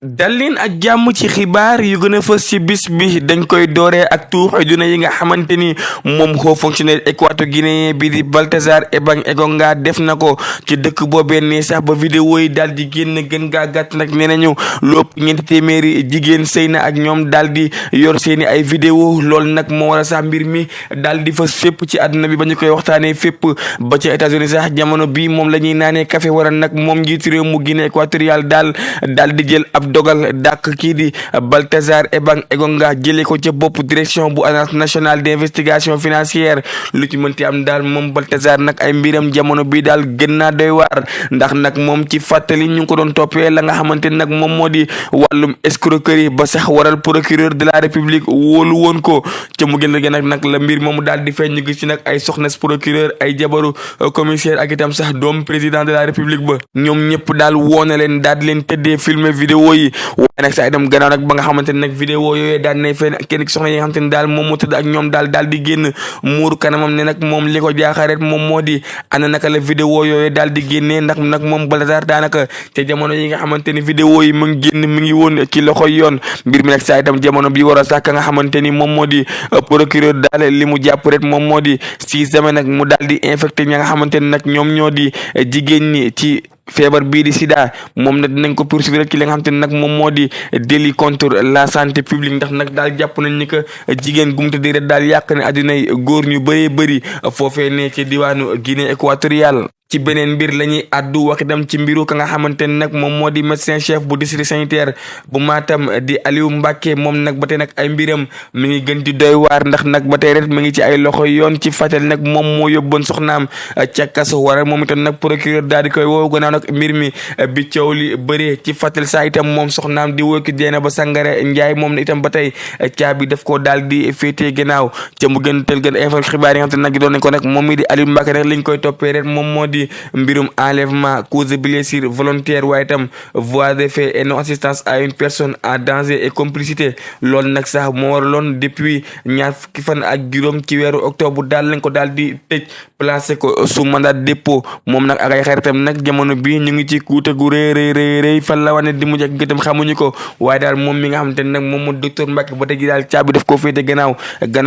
dal leen ak jàmm ci xibaar yu gën a fës ci bis bi dañ koy dooree ak tuuxi duna yi nga xamante ni moom haut fonctionnaire équato-guinéen bi di Baltasar Ebang Engonga def na ko ci dëkk boobee ne sax ba vidéo yi daal di génn gën gaa gàtt nag nee nañu lu ëpp ñeenti téeméeri jigéen sëy na ak ñoom daal di yor seeni ay vidéo loolu nag moo war a sax mbir mi daal di fës fépp ci àdduna bi ba ñu koy waxtaanee fépp ba ci États-Unis sax jamono bi moom la ñuy naanee café waral nag moom njiitu réew mu Guinée équatoriale daal di jël ab dogal dàq kii di Baltasar Ebang Engonga jëlee ko ca bopp direction bu agence nationale d'investigation financière lu ci mënti am daal moom Baltasar nag ay mbiram jamono bi daal gën naa doy waar ndax nag moom ci fàttali ñu ngi ko doon toppee la nga xamante nag moom moo di wàllum escroquerie ba sax waral procureur de la république wóolu woon ko ca mu gën a nag la mbir moomu daal di feeñ ñu gis ci nag ay soxnas procureur ay jabaru commissaire ak itam sax doom président de la république ba ñoom ñëpp daal woona leen daal di leen tëddee filmer vidéo yi waaye nag saa itam gannaaw nag ba nga xamante ne nag vidéo yooyu daal ne fenn kenn ki soxna yi nga xamante ne daal moom moo tëdd ak ñoom daal di génn muur kanamam ne nag moom li ko jaaxaret moom moo di ana naka la vidéo yooyu daal di génnee ndax nag moom Baltasar daanaka ca jamono yi nga xamante ni vidéo yi mu ngi génn mi ngi woon ci loxoy yoon mbir mi nag saa itam jamono bi war a sàkk nga xamante ni moom moo di procureur daal li mu jàpp rek moom moo di si jamais nag mu daal di infecté ña nga xamante ni nag ñoom ñoo di jigéen ñi ci feebar bii di sida moom nag dinañ ko poursuivre ci li nga xamante ne nag moom moo di délit contre la santé publique ndax nag daal jàpp nañ ni que jigéen gum tëddee rek daal yàq ne addinay góor ñu bëree bëri foofee ne ci diwaanu Guinée équatoriale ci beneen mbir la ñuy àddu wax itam ci mbiru ka nga xamante ne nag moom moo di médecin chef bu district sanitaire bu Matam di Aliou Mbacké moom nag ba tey nag ay mbiram mi ngi gën di doy waar ndax nag ba tey rek mi ngi ci ay loxo yoon ci fàttali nag moom moo yóbboon soxnaam ca kaso waral moom itam nag procureur daal di koy woo gannaaw nag mbir mi bi coow li bëree ci fàttali saa itam moom soxnaam di wóoki Dieynaba Sangare Ndiaye moom na itam ba tey caabi daf ko daal di féetee gannaaw ca mu gën tel gën info xibaar yi nga xam te nag doon nañ ko nag moom mi di Aliou Mbacké rek liñ koy toppee rek moom moo di mbirum enlèvement cause de blessure volontaire waaye itam voie de fait et non assistance à une personne en danger et complicité loolu nag sax moo waraloon depuis ñaar fukki fan ak juróom ci weeru octobre daal lañ ko daal di tëj placé ko sous mandat de dépôt moom nag ak ay xaritam nag jamono bi ñu ngi ci kuute gu rëy fan la wane di mujj ak gëtam xamuñu ko waaye daal moom mi nga xamante ne nag moom mu docteur Mbacké ba tey ji daal caabi daf koo féete gannaaw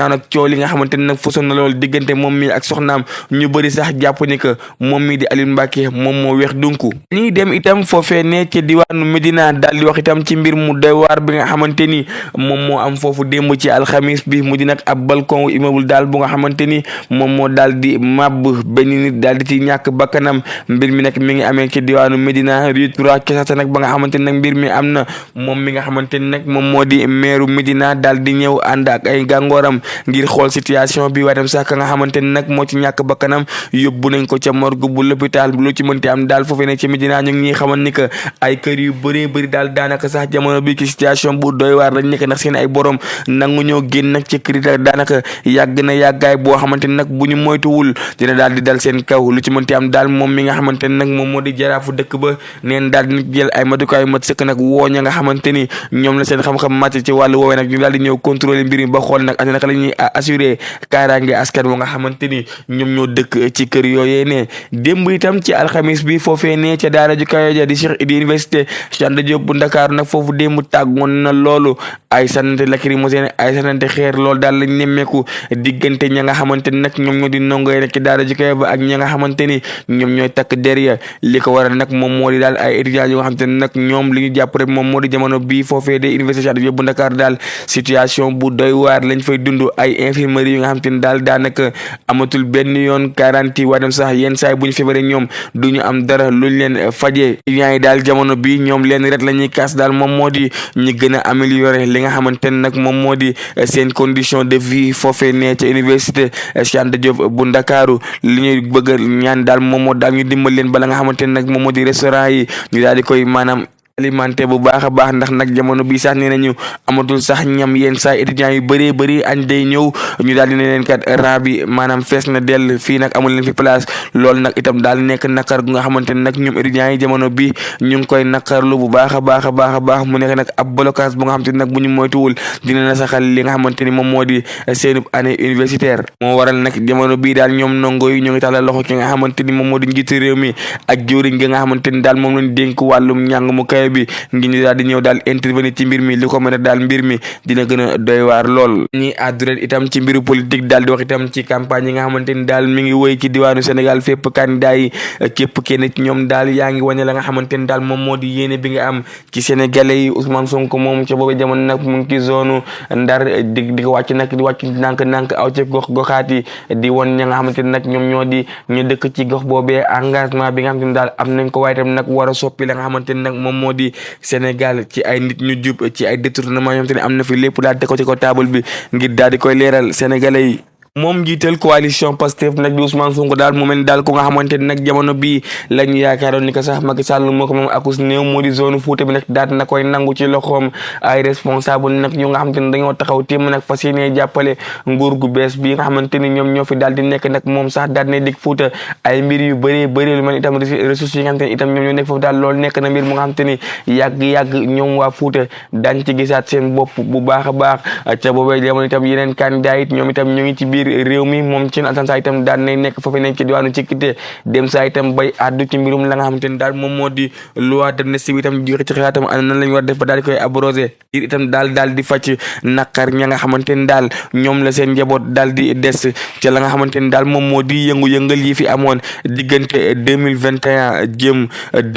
nag coow li nga xamante ne nag façon na loolu diggante moom mi ak soxnaam ñu bëri sax jàpp ni que moom mi di Aliou Mbacké moom moo weex dunku ñi dem itam foofee ne ci diwaanu Médina daal di wax itam ci mbir mu doy waar bi nga xamante ni moom moo am foofu démb ci alxamis bi mu di nag ab balcon immeuble daal bu nga xamante ni moom moo daal di màbb benn nit daal di ci ñàkk bakkanam mbir mi nag mi ngi amee ci diwaanu Médina rue 3 Kesata nag ba nga xamante ni nag mbir mi am na moom mi nga xamante ni nag moom moo di maire Médina daal di ñëw ànd ak ay gàngooram ngir xool situation bi waaye tam sax ka nga xamante ni nag moo ci ñàkk bakkanam yóbbu nañ ko ca morgue bu l'hôpital lu ci mënti am daal foofee ne ci Médina ñu ngi ñuy xamal ni que ay kër yu bëree bëri daal daanaka sax jamono bi ci situation bu doy waar lañ nekk ndax seen ay borom nangu ñoo génn nag ci kër yi daanaka yàgg na yàggaay boo xamante ni nag bu ñu moytuwul dina daal di dal seen kaw lu ci mënti am daal moom mi nga xamante ni nag moom moo di jaraafu dëkk ba neen daal di jël ay matukaay mat sëkk nag wooña nga xamante ni ñoom la seen xam-xam màcc ci wàllu woowee nag ñu daal di ñëw contrôler mbir mi ba xool nag naka la ñuy assurer kaaraange askan wa nga xamante ni ñoom ñoo dëkk ci kër yooyee ne démb itam ci alxamis bi foofee ne ca daara ju kayo ja di Cheikh Idi université Cheikh Anta Diop bu Ndakaaru nag foofu démb tàggoon na loolu ay sanante lacrymogène ay sanante xeer loolu daal lañ nemmeeku diggante ña nga xamante ni nag ñoom ñoo di ndongoy rek ci daara ju kayo ba ak ña nga xamante ni ñoom ñooy takk der ya li ko waral nag moom moo di daal ay étudiants yu nga xamante ni nag ñoom li ñu jàpp rek moom moo di jamono bii foofee de université Cheikh Anta Diop bu Ndakaaru daal situation bu doy waar lañ fay dund ay infirmerie yu nga xamante ni daal daanaka amatul benn yoon garantie waa dem sax yenn saay bu ñu feebaree ñoom duñu am dara luñ leen fajee étudiants yi daal jamono bi ñoom leen ret la ñuy kaas daal moom moo di ñu gën a améliorer li nga xamante ne nag moom moo di seen condition de vie foofee ne ca université Cheikh Anta Diop bu Ndakaaru li ñuy bëgg ñaan daal moom moo daal ñu dimbal leen bala nga xamante ne nag moom moo di restaurant yi ñu daal di koy maanaam alimenté bu baax a baax ndax nag jamono bi sax nee nañu amatul sax ñam yenn saa étudiants yu bëree bëri añ day ñëw ñu daal di ne leen kat rang bi maanaam fees na dell fii nag amul leen fi place loolu nag itam daal nekk nakar gu nga xamante ne nag ñoom étudiants yi jamono bi ñu ngi koy nakarlu bu baax a baax a baax a baax mu nekk nag ab blocage bu nga xamante ne nag bu ñu moytuwul dina na saxal li nga xamante ni moom moo di seenub année universitaire moo waral nag jamono bii daal ñoom ndongo yi ñoo ngi tàllal loxo ki nga xamante ni moom moo di njiitu réew mi ak jëwriñ gi nga xamante ni daal moom lañ dénk wàllum njàng mu kawe dayo bi ngir ñu daal di ñëw daal intervenir ci mbir mi li ko mën a daal mbir mi dina gën a doy waar lool. ñi àddu itam ci mbiru politique daal di wax itam ci campagne yi nga xamante ni daal mi ngi woy ci diwaanu Sénégal fépp candidat yi képp kenn ci ñoom daal yaa ngi wane la nga xamante ni daal moom moo di yéene bi nga am ci sénégalais yi. Ousmane Sonko moom ca boobu jamono nag mu ngi ci zone Ndar di ko wàcc nag di wàcc nànk-nànk aw ci goxaat yi di won ña nga xamante ni nag ñoom ñoo di ñu dëkk ci gox boobee engagement bi nga xamante ni daal am nañ ko waaye tam nag war a soppi la nga xamante ni nag moom moo di Sénégal ci ay nit ñu jub ci ay détournement yoo xamante ni am na fi lépp daal te ko ci ko table bi ngir daal di koy leeral sénégalais yi. moom njiital coalition Pastef nag di Ousmane Sonko daal mu mel ni daal ku nga xamante ni nag jamono bii lañu yaakaaroon ni ko sax Macky Sall moo ko moom akus néew moo di zone Fouta bi nag daal na koy nangu ci loxoom ay responsable nag ñu nga xamante ni dañoo taxaw téem nag fas yéene jàppale nguur gu bees bi nga xamante ni ñoom ñoo fi daal di nekk nag moom sax daal ne dig Fouta ay mbir yu bëree bëri lu mel itam ressources yi nga xamante ni itam ñoom ñoo nekk foofu daal loolu nekk na mbir mu nga xamante ni yàgg-yàgg ñoom waa Fouta dañ ci gisaat seen bopp bu baax a baax ca boobee jamono itam yeneen candidat it ñoom itam ñu ngi ci biir réew mi moom ci Alassane Sall itam daan nay nekk foofu nekk ci diwaanu Cikite dem saa itam bay addu ci mbirum la nga xamante ni daal moom moo di loi d'amnistie bi itam joxe ci xalaatam ana nan lañ war a def ba daal di koy abrogé ngir itam daal di facc naqar ña nga xamante ni daal ñoom la seen njaboot daal di des ca la nga xamante ni daal moom moo di yëngu-yëngal yi fi amoon diggante 2021 jëm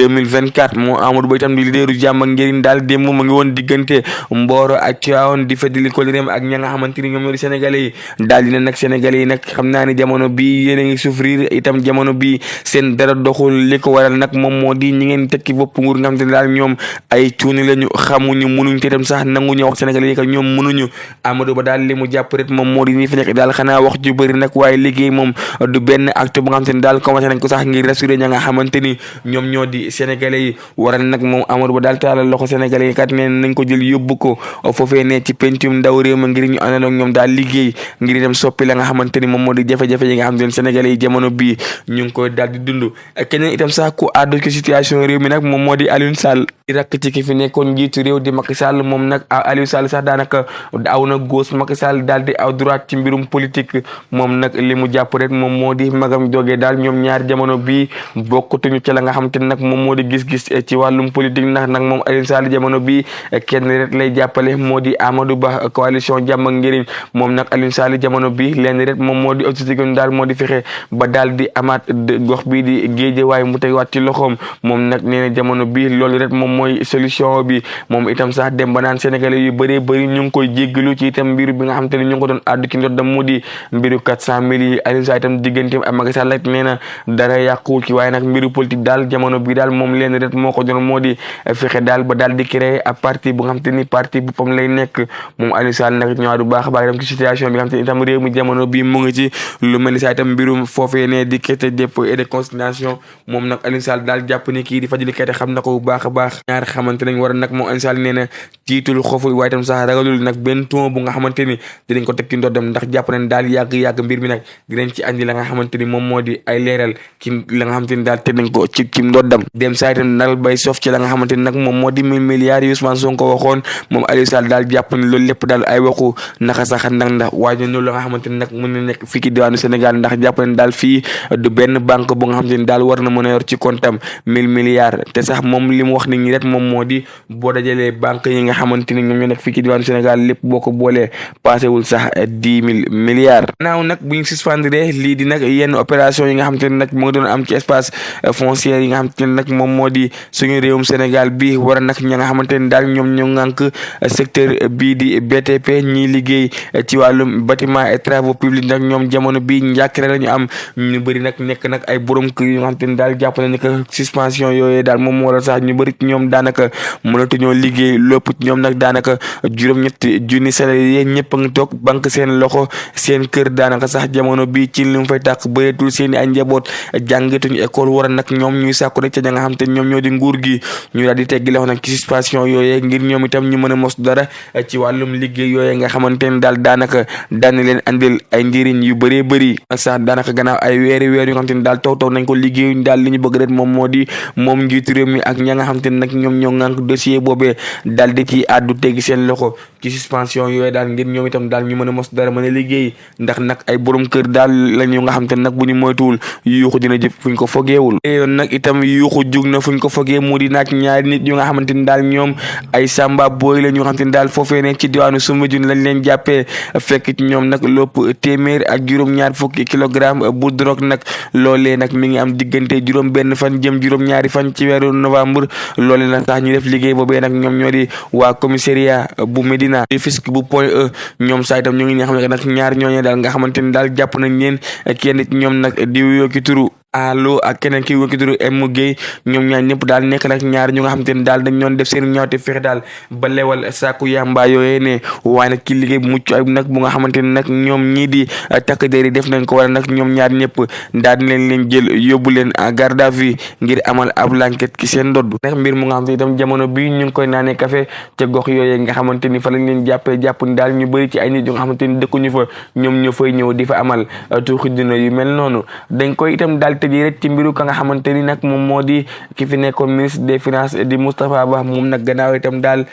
2024 moo Amadou Ba itam di leaderu jàmm ak njëriñ daal démb mu ngi woon diggante Mboro ak Tivaouane di fëddali ko réem ak ña nga xamante ni ñoom ñoo di sénégalais yi daal di ne nag sénégalais yi nag xam naa ni jamono bi yéen a ngi souffrir itam jamono bi seen dara doxul li ko waral nag moom moo di ñi ngeen tekki bopp nguur nga xamante ni daal ñoom ay cuuni lañu xamuñu mënuñ te itam sax nanguñu wax sénégalais yi que ñoom mënuñu Amadou Ba daal li mu jàpp rek moom moo di ñi fi nekk daal xanaa wax ju bëri nag waaye liggéey moom du benn acte bu nga xamante ni daal commencé nañ ko sax ngir rassurer ña nga xamante ni ñoom ñoo di sénégalais yi waral nag moom Amadou Ba daal taalal loxo sénégalais yi kat neen nañ ko jël yóbbu ko foofee ne ci pencum ndaw réew ma ngir ñu àndandoo ak ñoom daal liggéey ngir itam soppi la nga xamante ni moom moo di jafe-jafe yi nga xam ne sénégalais yi jamono bii ñu ngi koy daal di dund keneen itam sax ku àddu ci situation réew mi nag moom moo di Aliou Sall di rakk ci ki fi nekkoon njiitu réew di Macky Sall moom nag Aliou Sall sax daanaka aw na gauche Macky Sall daal di aw droite ci mbirum politique moom nag li mu jàpp rek moom moo di magam jógee daal ñoom ñaar jamono bii bokkatuñu ci la nga xam te nag moom moo di gis-gis ci wàllum politique ndax nag moom Aliou Sall jamono bii kenn rek lay jàppale moo di Amadou Ba coalition jàmm ak njëriñ moom nag Aliou Sall jamono bii leen rek moom moo di objectif daal moo di fexe ba daal di amaat gox bii di Guédiawaye mu tegaat ci loxoom moom nag nee na jamono bii loolu rek moom mooy solution bi moom itam sax dem ba naan sénégalais yu bëree bëri ñu ngi koy jéggalu ci itam mbiru bi nga xam te ne ñu ngi ko doon àddu ci ndoddam mu di mbiru 400 000 yi Aliou Sall itam digganteem ak Macky Sall nee na dara yàquwul ci waaye nag mbiru politique daal jamono bi daal moom leen rek moo ko doon moo di fexe daal ba daal di créer ab parti bu nga xam te ni parti boppam lay nekk moom Aliou Sall nag ñëwaat bu baax a baax itam ci situation bi nga xam te ni itam réew mi jamono bi mu ngi ci lu mel ni saa itam mbirum foofee ne di caisse de dépôt et de consignation moom nag Aliou Sall daal jàpp ni kii di Fadilou Keita xam na ko bu baax a baax ñaar xamante nañ war a nag moom Aliou Sall nee na tiitul xofu waaye itam sax ragalul nag benn ton bu nga xamante ni dinañ ko teg ci ndoddam ndax jàpp nañ daal yàgg-yàgg mbir mi nag dinañ ci andi la nga xamante ni moom moo di ay leeral ci la nga xamante ni daal teg nañ ko ci ndoddam dem saa itam nal bay sof ci la nga xamante ni nag moom moo di 1000 milliards yi Ousmane Sonko waxoon moom Aliou Sall daal jàpp ni loolu lépp daal ay waxu naka sax ndax waaye loolu la nga xamante ni nag mën na nekk fii ci diwaanu Sénégal ndax jàpp nañ daal fii du benn banque bu nga xamante ni daal war na mën a yor ci comptam 1000 milliards te sax moom li mu wax nit ñi rek moom moo di boo dajalee banque yi nga xamante ni ñoom ñoo nekk fii ci diwaanu Sénégal lépp boo ko boolee paasewul sax 10 000 milliards naaw nag bu ñu suspendre lii di nag yenn opération yi nga xamante ni nag moo doon am ci espace foncier yi nga xamante ni nag moom moo di suñu réewum Sénégal bi war a nag ña nga xamante ni daal ñoom ñoo ŋànk secteur bii di BTP ñiy liggéey ci wàllum bâtiment et travaux publics nag ñoom jamono bi njàkkare la ñu am ñu bëri nag nekk nag ay borom kër yu nga xamante ni daal jàpp na ni que suspension yooyu daal moom moo waral sax ñu bëri ci ñoom daanaka mënatuñoo liggéey lépp ci ñoom nag daanaka juróom-ñetti junni salarié ñëpp a ngi toog banque seen loxo seen kër daanaka sax jamono bi ci li mu fay tàq bëreetul seen i ay njaboot jàngatuñu école war a nag ñoom ñuy sàkku rek ca ña nga xam te ñoom ñoo di nguur gi ñu daal di teggi loxo nag ci suspension yooyee ngir ñoom itam ñu mën a mos dara ci wàllum liggéey yooyee nga xamante ni daal daanaka daan leen andi indil ay njëriñ yu bëree bëri sax daanaka gannaaw ay weer yu nga xam te ne daal toog nañ ko liggéeyuñ daal li ñu bëgg rek moom moo di moom njiitu réew mi ak ña nga xam te ne nag ñoom ñoo ŋànk dossier boobee daal di ci àddu teggi seen loxo ci suspension yooyu daal ngir ñoom itam daal ñu mën a mos dara mën a liggéey ndax nag ay borom kër daal lañu nga xam te ne nag bu ñu moytuwul yuuxu dina jëf fuñ ko fogeewul yoon nag itam yuuxu jug na fuñ ko fogee mu di naaj ñaari nit yu nga xamante ni daal ñoom ay samba booy la ñu nga xamante ni daal foofee ne ci diwaanu Soumbédioune lañ leen jàppee fekk ci ñoom nag lépp téeméer ak juróom-ñaar fukki kilogramme bu drogue nag loolee nag mi ngi am diggante juróom benn fan jëm juróom-ñaari fan ci weeru novembre loolee nag tax ñu def liggéey boobee nag ñoom ñoo di waa commissariat bu Médina Rufisque bu Point E ñoom saa itam ñu ngi xam ne nag ñaar ñooñu daal nga xamante ni daal jàpp nañ leen kenn ci ñoom nag di wuyoo ki turu allo ak keneen ki wëkki turu M Guèye ñoom ñaar ñëpp daal nekk nag ñaar ñu nga xamante ne daal dañ doon def seen ñaawte fexe daal ba lewal sàkku yamba yooyee ne waaye nag ci liggéey bu mucc ayib nag bu nga xamante ne nag ñoom ñii di takk der yi def nañ ko wala nag ñoom ñaar ñëpp daal di leen jël yóbbu leen en garde à vue ngir amal ab enquête ki seen ndodd nag mbir mu nga xamante ni itam jamono bi ñu ngi koy naanee café ca gox yooyee nga xamante ni fa lañ leen jàpp ni daal ñu bëri ci ay nit yu nga xamante ni dëkkuñu fa ñoom ñoo fay ñëw di fa amal tuuxi dina yu mel noonu dañ koy itam daal tëjee rek ci mbiru ka nga xamante ni nag moom moo di ki fi nekkoon ministre des finances di Moustapha Ba moom nag gannaaw itam daal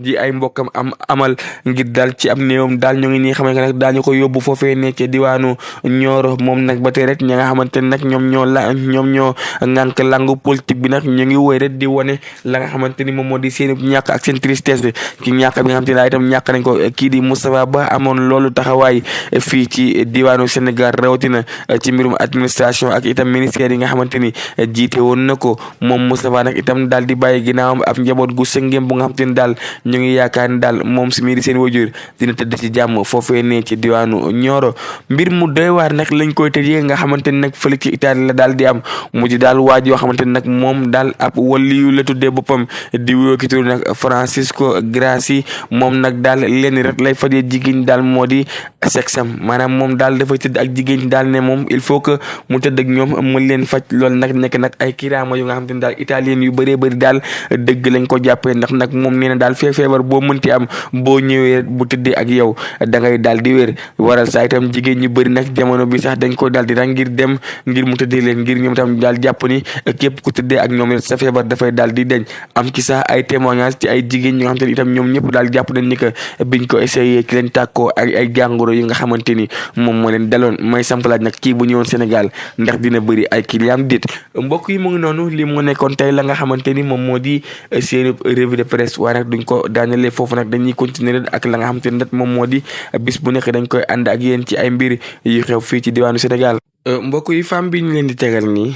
ji ay mbokkam amal ngir daal ci am néewam daal ñu ngi nii xam ne nag daañu ko yóbbu foofee nekk diwaanu Nioro moom nag ba tey rek ña nga xamante ne nag ñoom ñoo ŋànk langu politique bi nag ñu ngi woy rek di wane la nga xamante ni moom moo di seen ñàkk ak seen tristesse ci ñàkk bi nga xamante ne daal itam ñàkk nañ ko kii di Moustapha Ba amoon loolu taxawaay fii ci diwaanu Sénégal rawatina ci mbirum administration ak itam ministère yi nga xamante ni jiite woon na ko moom Moustapha nag itam daal di bàyyi ginnaawam ab njaboot gu sëngéem bu nga xamante ni daal ñu ngi yaakaar ni daal moom si mii di seen wajur dina tëdd ci jàmm foofee ne ci diwaanu Nioro mbir mu doy waar nag lañ koy tëjee nga xamante ni nag fële ci Italie la daal di am mu di daal waaj yoo xamante ni nag moom daal ab waliyu la tuddee boppam di wuyoo ki tur nag Francisco Grassi moom nag daal leen rek lay fajee jigéen daal moo di sexam maanaam moom daal dafay tëdd ak jigéen daal ne moom il faut que mu tëdd ak ñoom mu leen faj loolu nag nekk nag ay kiraama yu nga xamante ni daal italien yu bëree bëri daal dëgg lañ ko jàppee ndax nag moom nee na daal feebar boo mënti am boo ñëwee bu tëddee ak yow da ngay daal di wér waral saa itam jigéen ñu bëri nag jamono bi sax dañ ko daal di rang ngir dem ngir mu tëddee leen ngir ñoom tam daal jàpp ni képp ku tëddee ak ñoom sa feebar dafay daal di deñ am ci sax ay témoignage ci ay jigéen ñi nga xamante ni itam ñoom ñëpp daal jàpp nañ ni que biñ ko essayé ci leen tàkkoo ak ay jàngoro yi nga xamante ni moom moo leen daloon may sampalaaj nag kii bu ñëwoon Sénégal ndax dina bëri ay client déet mbokk yi mu ngi noonu li mu nekkoon tey la nga xamante ni moom moo di seen revue de presse waaye nag duñ ko daanale foofu nag dañuy continuer ak la nga xamante ni nag moom moo di bis bu nekk dañ koy ànd ak yéen ci ay mbir yu xew fii ci diwaanu Sénégal mbokk yi femme bi ñu leen di tegal nii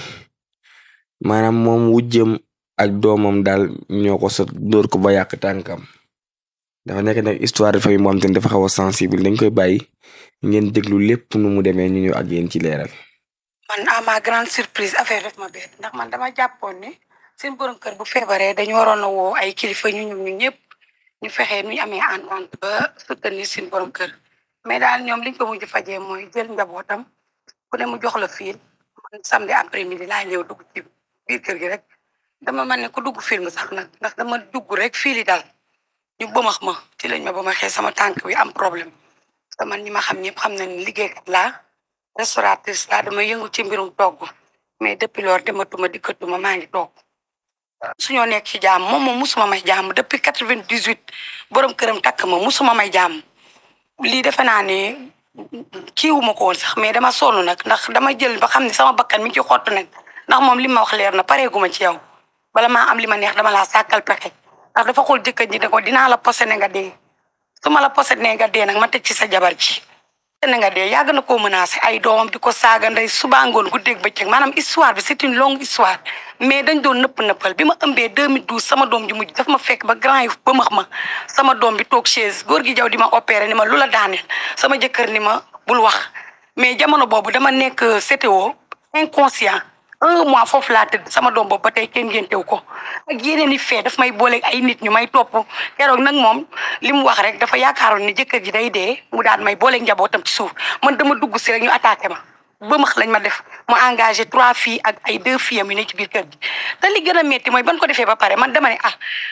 maanaam moom wujjëm ak doomam daal ñoo ko sa dóor ko ba yàq tànkam dafa nekk nag histoire de famille moo xam te ne dafa xaw a sensible dañ koy bàyyi ngeen déglu lépp nu mu demee ñu ñëw ak yéen ci leeral. man à ma grande surprise affaire def ma bett ndax man dama jàppoon ne seen borom kër bu feebaree dañu waroon a woo ay kilifa ñu ñëpp ñu fexee nu ñu amee entente ba soutenir seen borom kër mais daal ñoom liñ ko mujj fajee mooy jël njabootam ku ne mu jox la fiil man samedi après midi laa ñëw dugg ci biir kër gi rek dama man ne ku dugg film sax nag ndax dama dugg rek fiili dal ñu bëmax ma ci lañ ma bëmaxee sama tànk bi am problème te man ñi ma xam ñëpp xam nañ liggéeykat laa restauratrice laa dama yëngu ci mbirum togg mais depuis loolu dematuma dikkatuma maa ngi toog suñoo nekk ci jàmm moom musuma may jàmm depuis 98 borom këram takk ma musuma may jàmm lii defe naa ne kiiwuma ko woon sax mais dama sonn nag ndax dama jël ba xam ne sama bakkan mi ci xottu nag ndax moom li ma wax leer na pareeguma ci yow bala maa am li ma neex dama laa sàkkal pexe ndax dafa xool jëkkër ji ne ko dinaa la posé ne nga dee su ma la posé ne nga dee nag ma teg ci sa jabar ji ne nga dee yàgg na koo menacé ay doomam di ko saaga ndey suba ngoon guddeeg bëccëg maanaam histoire bi c'est une longue histoire mais dañ doon nëppal bi ma ëmbee 2012 sama doom ji mujj daf ma fekk ba Grand Yoff ba max ma sama doom bi toog chaise góor gi jaw di ma opéré ni ma lu la daaneel sama jëkkër ni ma bul wax mais jamono boobu dama nekk CTO inconscient 1 mois foofu laa tëdd sama doom boobu ba tey kenn ngéntew ko ak yeneen i fee daf may booleeg ay nit ñu may topp keroog nag moom li mu wax rek dafa yaakaaroon ni jëkkër ji day dee mu daan may booleeg njabootam ci suuf man dama dugg si rek ñu attaqué ma ba max lañ ma def mu engagé 3 filles ak ay 2 filles am yu ne ci biir kër gi te li gën a metti mooy ban ko defee ba pare man dama ne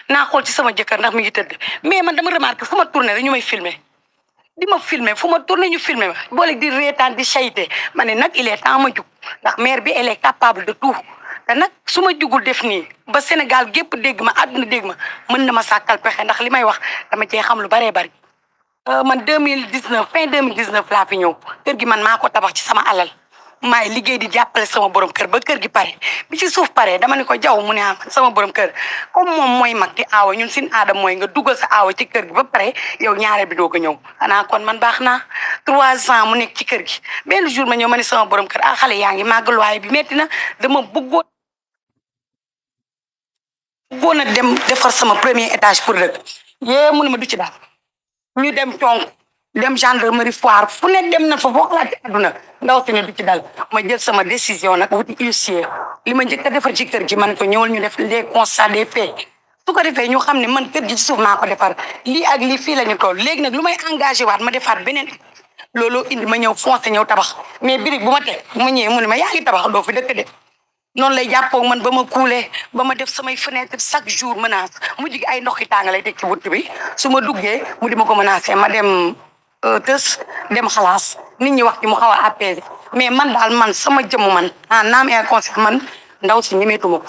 naa xool ci sama jëkkër ndax mi ngi tëdd mais man dama remarqué fu ma tourné rek ñu may filmer di ma filmer fu ma tourné ñu filmer ma boole di reetaan di sayte ma ne nag il est temps ma jug ndax maire bi elle est capable de tout te nag su ma jugul def nii ba Sénégal gépp dégg ma àdduna dégg ma mën na ma sàkkal pexe ndax li may wax dama cee xam lu baree bari. Man 2019 fin 2019 laa fi ñëw kër gi man maa ko tabax ci sama alal maay liggéey di jàppale sama borom kër ba kër gi pare bi ci suuf pare dama ne ko jaw mu ne ah man sama borom kër comme moom mooy mag di aawa ñun sin aada mooy nga dugal sa aawa ci kër gi ba pare yow ñaareel bi doog a ñëw xanaa kon man baax naa 3 ans mu nekk ci kër gi benn jour ma ñëw ma ne sama borom kër ah xale yaa ngi màgg luwaay bi metti na dama bëggoon a dem defar sama premier étage pour dëkk yée mu ne ma du ci daal ñu dem conk dem gendarmerie foire fu ne dem na fa foo xalaat ci àdduna ndaw si ne du ci dal ma jël sama décision nag wuti huissier li ma njëkk a defar ci kër gi man ko ñëwal ñu def les constats des faits su ko defee ñu xam ne man kër gi ci suuf maa ko defar lii ak lii fii la ñu toll léegi nag lu may engagé waat ma defaat beneen loolu indi ma ñëw foncé ñëw tabax mais birig bu ma teg bu ma ñëwee mu ne ma yaa ngi tabax doo fi dëkk de noonu lay jàppoo man ba ma kuulee ba ma def samay fenêtre chaque jour menace mu jigi ay ndox yi tàng lay teg ci bunt bi su ma duggee mu di ma ko menacé ma dem tës dem xalaas nit ñi wax ci mu xaw a apaisé mais man daal man sama jëmm man en âme et conscience man ndaw si ñemeetuma ko.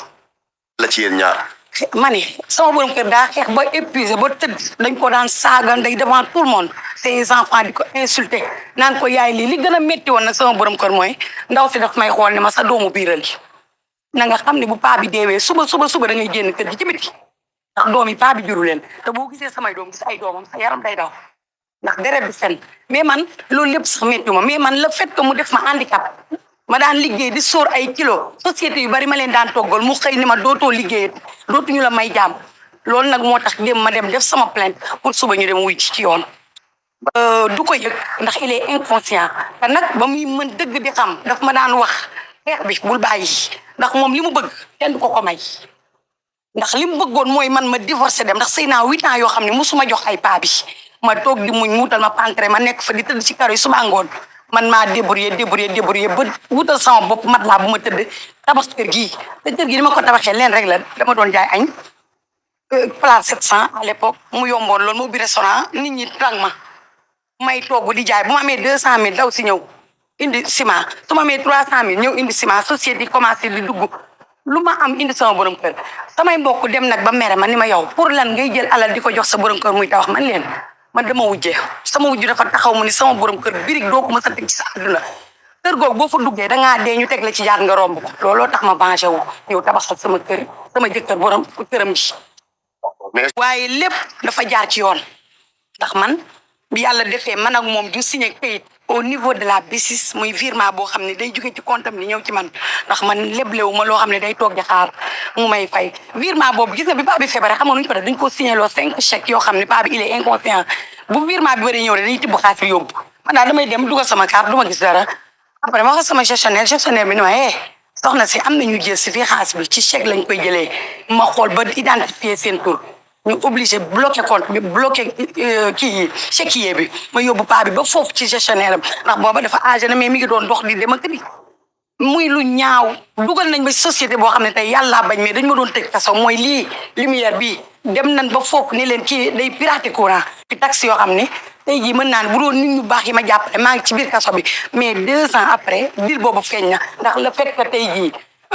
la ci yéen ñaar. ma ne sama borom kër daa xeex ba épuisé ba tëdd dañ ko daan saaga ndey devant tout le monde ses enfants di ko insulté naan ko yaay lii li gën a métti woon nag sama borom kër mooy ndaw si daf may xool ne ma sa doomu biiral yi na nga xam ne bu paa bi deewee suba da ngay génn kër gi ci biti ndax doom yi paa bi juru leen te boo gisee samay doom gis ay doomam sa yaram day daw ndax deret bi fen mais man loolu lépp sax métti ma mais man le fait que mu def ma handicap ma daan liggéey di sóor ay kilo société yu bari ma leen daan toggal mu xëy ni ma dootoo liggéeyat dootuñu la may jàmm loolu nag moo tax dem ma dem def sama plainte pour suba ñu dem wuy ci yoon du ko yëg ndax il est inconscient te nag ba muy mën dëgg di xam daf ma daan wax xeex bi bul bàyyi ndax moom li mu bëgg kenn du ko may ndax li mu bëggoon mooy man ma divorcé dem ndax sëy naa 8 ans yoo xam ne musuma jox ay paa bi ma toog di muñ wutal ma pantre ma nekk fa di tëdd ci karo yi suba ngoon man maa débrouillé ba wutal sama bopp mat laa bu ma tëdd tabax kër gii te kër gi ni ma ko tabaxee leen rek la dama doon jaay añ place 700 à l'époque mu yomboon loolu mu ubbi restaurant nit ñi rang ma may togg di jaay bu ma amee 200 000 daw si ñëw indi ciment su ma amee 300 000 ñëw indi ciment société yi commencé di dugg lu ma am indi sama borom kër samay mbokk dem nag ba mere ma ni ma yow pour lan ngay jël alal di ko jox sa borom kër muy tabax man leen man dama wujjee sama wujju dafa taxaw mu ni sama borom kër birig doo ko mës a teg ci sa àdduna kër googu boo fa duggee dangaa dee ñu teg la ci jaar nga romb ko looloo tax ma vengé wu ñëw tabaxal sama kër sama jëkkër borom këram ji waaye lépp dafa jaar ci yoon ndax man bi yàlla defee man ak moom ju signé kayit au niveau de la BICIS muy virement boo xam ne day jóge ci compte am ni ñëw ci man ndax man leblewu ma loo xam ne day toog di xaar mu may fay virement boobu gis nga bi paa bi feebaree xam nga nuñu ko def dañ ko signé loo 5 chèques yoo xam ne paa bi il est inconscient bu virement bi waree ñëw rek dañuy tibb xaalis bi yóbbu man daal damay dem dugal sama carte du ma gis dara après ma wax sama gestionnaire bi ni ma soxna si am na ñu jël si fii xaalis bi ci chèque lañ koy jëlee ma xool ba identifier seen tur ñu obligé bloqué compte bi bloqué kii chéquier bi ma yóbbu paa bi ba foofu ci gestionnaire am ndax booba dafa âgé na mais mi ngi doon dox di dem ak di muy lu ñaaw dugal nañ ba société boo xam ne tey yàllaa bañ mais dañ ma doon tëj kaso mooy lii lumière bi dem nañ ba foofu ni leen kii day pirater courant ci taxi yoo xam ne tey jii mën naa ne bu doon nit ñu baax yi ma jàppale maa ngi ci biir kaso bi mais 2 ans après biir boobu feeñ na ndax le fait que tey jii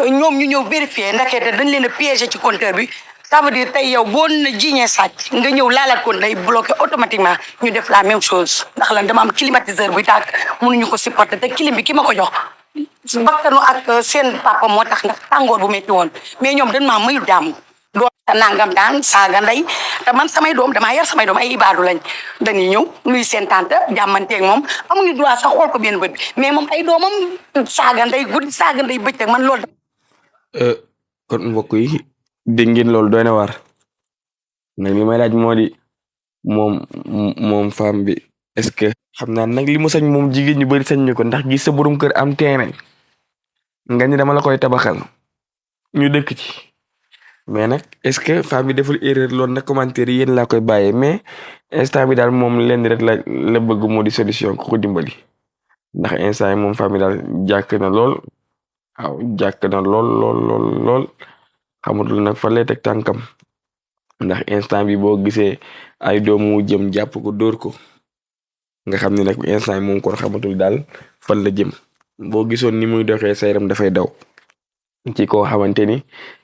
ñoom ñu ñëw vérifier ndaxte dañ leen a piégé ci compteur bi ça veut dire tey yow boo na jiñee sàcc nga ñëw laalaat ko day bloqué automatiquement ñu def la même chose ndax lan dama am climatiseur buy tàkk mënuñu ko supporter te clim bi ki ma ko jox bakkanu ak seen papa moo tax ndax tàngoor bu metti woon mais ñoom dañ maa mayul jàmm doon ta nangam daan saaga ndey te man samay doom damaa yar samay doom ay ibaadu lañ dañuy ñëw nuy seen tante jàmmanteeg moom amuñu droit sax xool ko benn bët bi mais moom ay doomam saaga ndey guddi saaga ndey bëccëg man loolu kon mbokk yi dégg ngeen loolu doy na war nag li may laaj moo di moom femme bi est-ce que xam naa nag li mu sañ moom jigéen ñu bari sañ ñu ko ndax gis sa borom kër am terrain nga ni dama la koy tabaxal ñu dëkk ci mais nag est-ce que femme bi deful erreur loolu nag commentaire yi yéen laa koy bàyyee mais instant bi daal moom lenn rek la bëgg moo di solution ku ko dimbali ndax instant yi moom femme bi daal jàkk na lool waaw jàkk na lool xamatul nag fa lay teg tànkam ndax instant bi boo gisee ay doomu jëm jàpp ko dóor ko nga xam ne nag instant yi moom kon xamatul daal fan la jëm. boo gisoon ni muy doxee sa yaram dafay daw ci koo xamante ni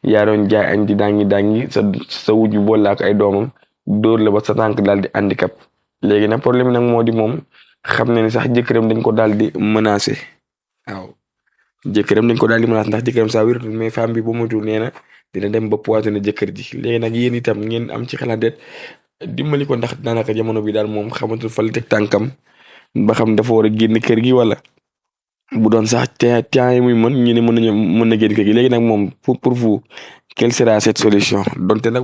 yaa doon jaay añ di dangi sa wujju boole ak ay doomam dóor la ba sa tànk daal di handicap. léegi nag problème nag moo di moom xam na ni sax jëkkëram dañ ko daal di menacé. waaw jëkkëram dañ ko daal di menacé ndax jëkkëram saa wératul mais femme bi ba moytuwul nee na dina dem ba poisonné jëkkër ji. léegi nag yéen itam ngeen am ci xalaat det dimbali ko ndax daanaka jamono bi daal moom xamatul fa la teg tànkam ba xam dafa war a génn kër gi wala bu doon sax temps yi muy mën ñu ne mën na génn kër gi. léegi nag moom pour vous quelle sera cette solution donte nag